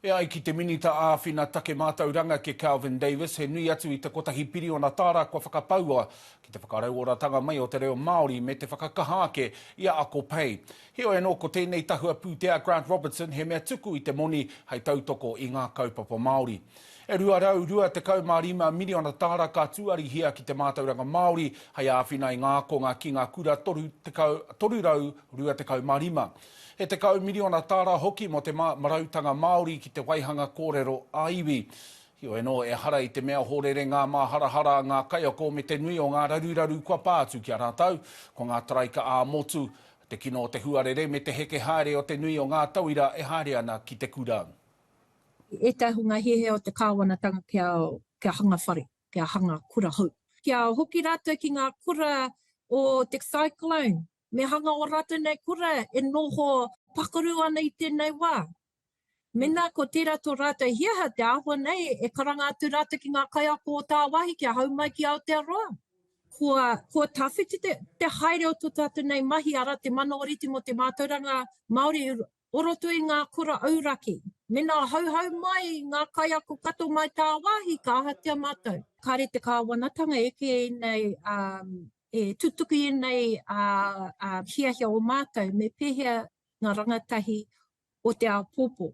E ai ki te Minita Āwhina Take Mātauranga ki Kelvin Davis, he nui atu i te kotahi piriona tāra kua whakapaua ki te whakarauoratanga mai o te reo Māori me te whakakaha ake i a Ako Pei. Heoi anō, ko tēnei tahua pūtea Grant Robertson he mea tuku i te moni hei tautoko i ngā kaupapa Māori. E 225 miriona tāra ka tuarihia ki te mātauranga Māori hei āwhina i ngā ākonga ki ngā kura 30, 325. He 10 miriona tāra hoki mō te marautanga Māori ki te waihanga kōrero ā-iwi. Heoi anō, ehara i te mea hōrere ngā māharahara a ngā kaiako me te nui o ngā raruraru kua pā atu ki a rātou, ko ngā taraika ā-motu, te kino o te huarere me te heke haere o te nui o ngā tauira e haere ana ki te kura. Ētahi o ngā hiahia o te kāwanatanga kia, kia hanga whare, kia hanga kura hou. Kia hoki rātou ki ngā kura o te cyclone, Me hanga o rātou nei kura e noho pakaru ana i tēnei wā. Mēnā ko tērā tō rātou hiahia te āhua nei e karanga atu rātou ki ngā kaiako o tāwāhi kia hau mai ki Aotearoa. Kua, kua tawhiti te, te haere o tō tātou nei mahi, arā te mana ōrite mō te mātauranga Māori o roto i ngā kura auraki. Mēnā hauhau mai ngā kaiako katoa mai tāwāhi ka ahatia mātou. Kāre te kāwanatanga eke ēnei e tutuki ēnei hiahia o mātou me pēhea ngā rangatahi o te āpōpō.